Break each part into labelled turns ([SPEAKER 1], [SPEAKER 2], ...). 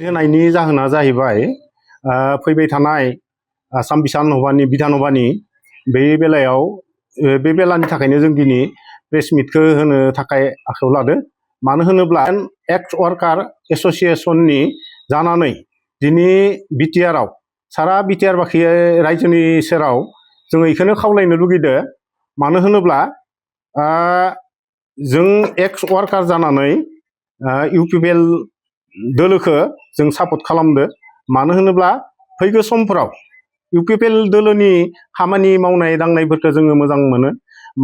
[SPEAKER 1] होनायनि जाहोना जाहैबाय फैबाय थानाय आसाम बिधानसभानि बे बेलायाव बे बेलानि थाखायनो जों दिनै प्रेस मिटखौ होनो थाखाय आखायाव लादो। मानो होनोब्ला एक्स वार्कार एस'सिएशननि जानानै दिनै बिटिआरआव सारा बिटिआर बाखि रायजोनि सेराव जों बेखौनो खावलायनो लुगैदो। मानो होनोब्ला जों एक्स वार्कार जानानै इउपिपिएल दोलोखौ जों सापर्ट खालामदो। मानो होनोब्ला फैगौ समफोराव इउपिपिएल दोलोनि खामानि मावनाय दांनायफोरखौ जोङो मोजां मोनो।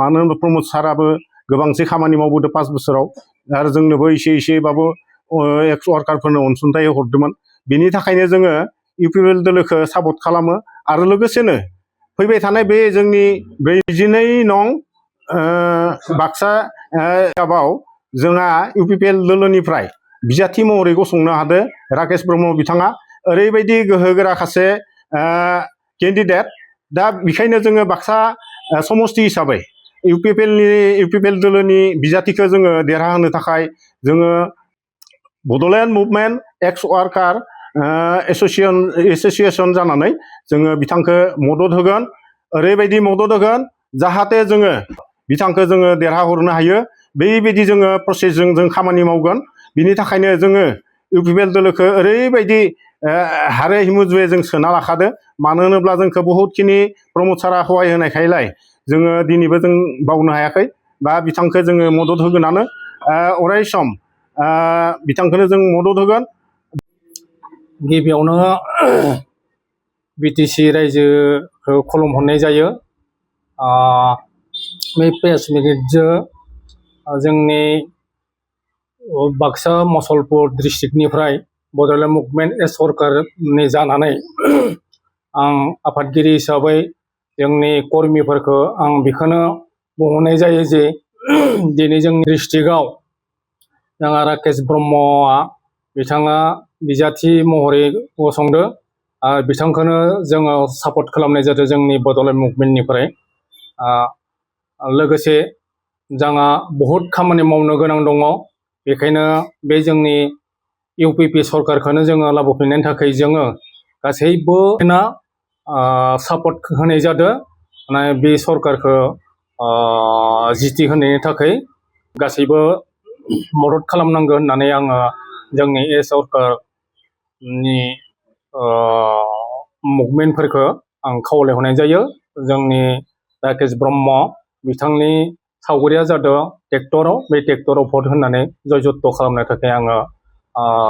[SPEAKER 1] मानो होनोब्ला प्रमद साराबो गोबांसे खामानि मावबोदों 5 बोसोराव आरो जोंनोबो एसेबाबो एक्स वार्कारफोरनो अनसुंथाइ हरदोंमोन। बिनि थाखायनो जोङो इउपिपिएल दोलोखौ सापर्ट खालामो। आरो लोगोसेनो फैबाय थानाय बे जोंनि 42 नं बाक्सा कापआव जोंहा इउपिपिएल दोलोनिफ्राय बिजाथि महरै गसंनो हादों राकेश ब्रह्म बिथाङा। ओरैबायदि गोहोगोरा सासे केन्डिडेट। दा बेखायनो जोङो बाक्सा समस्ति हिसाबै इउपिपिएल दोलोनि बिजाथिखौ जोङो देरहाहोनो थाखाय जोङो बड'लेण्ड मुभमेन्ट एक्स वार्कार एस'सिएशन जानानै जोङो बिथांखौ मदद होगोन। ओरैबायदि मदद होगोन जाहाथे जोङो बिथांखौ जोङो देरहाहरनो हायो। बेबायदि जोङो प्रसेसजों जों खामानि मावगोन। बिनि थाखायनो जोङो इउपिपिएल दोलोखौ ओरैबायदि हारे हिमुजुवे जों सोना लाखादो। मानो होनोब्ला जोंखौ बहुतखिनि प्रमद सारा सहाय होनायखायलाय जोङो दिनैबो जों बावनो हायाखै बा बिथांखौ जोङो मदद होगोनानो अराय सम बिथांखौनो जों मदद होगोन।
[SPEAKER 2] गिबियावनो बिटिसि रायजोखौ खुलुमहरनाय जायो। बे प्रेस मिटजों जोंनि बाक्सा मसलपुर डिस्ट्रिक्टनिफ्राय बड'लेण्ड मुभमेन्ट एक्स वार्कारनि जानानै आं आफादगिरि हिसाबै जोंनि कर्मिफोरखौ आं बेखौनो बुंहरनाय जायो जे दिनै जोंनि डिस्ट्रिक्टआव जोंहा राकेश ब्रह्मआ बिथाङा बिजाथि महरै गसंदों। बिथांखौनो जोङो सापर्ट खालामनाय जादों जोंनि बड'लेण्ड मुभमेन्टनिफ्राय। लोगोसे जोंहा बहुद खामानि मावनो गोनां दङ। बेखायनो बे जोंनि इउपिपि सरकारखौनो जोङो लाबोफिननायनि थाखाय जोङो गासैबो सापर्ट होनाय जादों। बे सरकारखौ जिथि होनायनि थाखाय गासैबो मदद खालामनांगौ होननानै आङो जोंनि एक्स वार्कारनि मुभमेन्टफोरखौ आं खावलायहरनाय जायो। जोंनि राकेश ब्रह्म बिथांनि सावगारिया जादों ट्रेक्टराव, बे ट्रेक्टराव भट होनानै जयजत्त खालामनो थाखाय आङो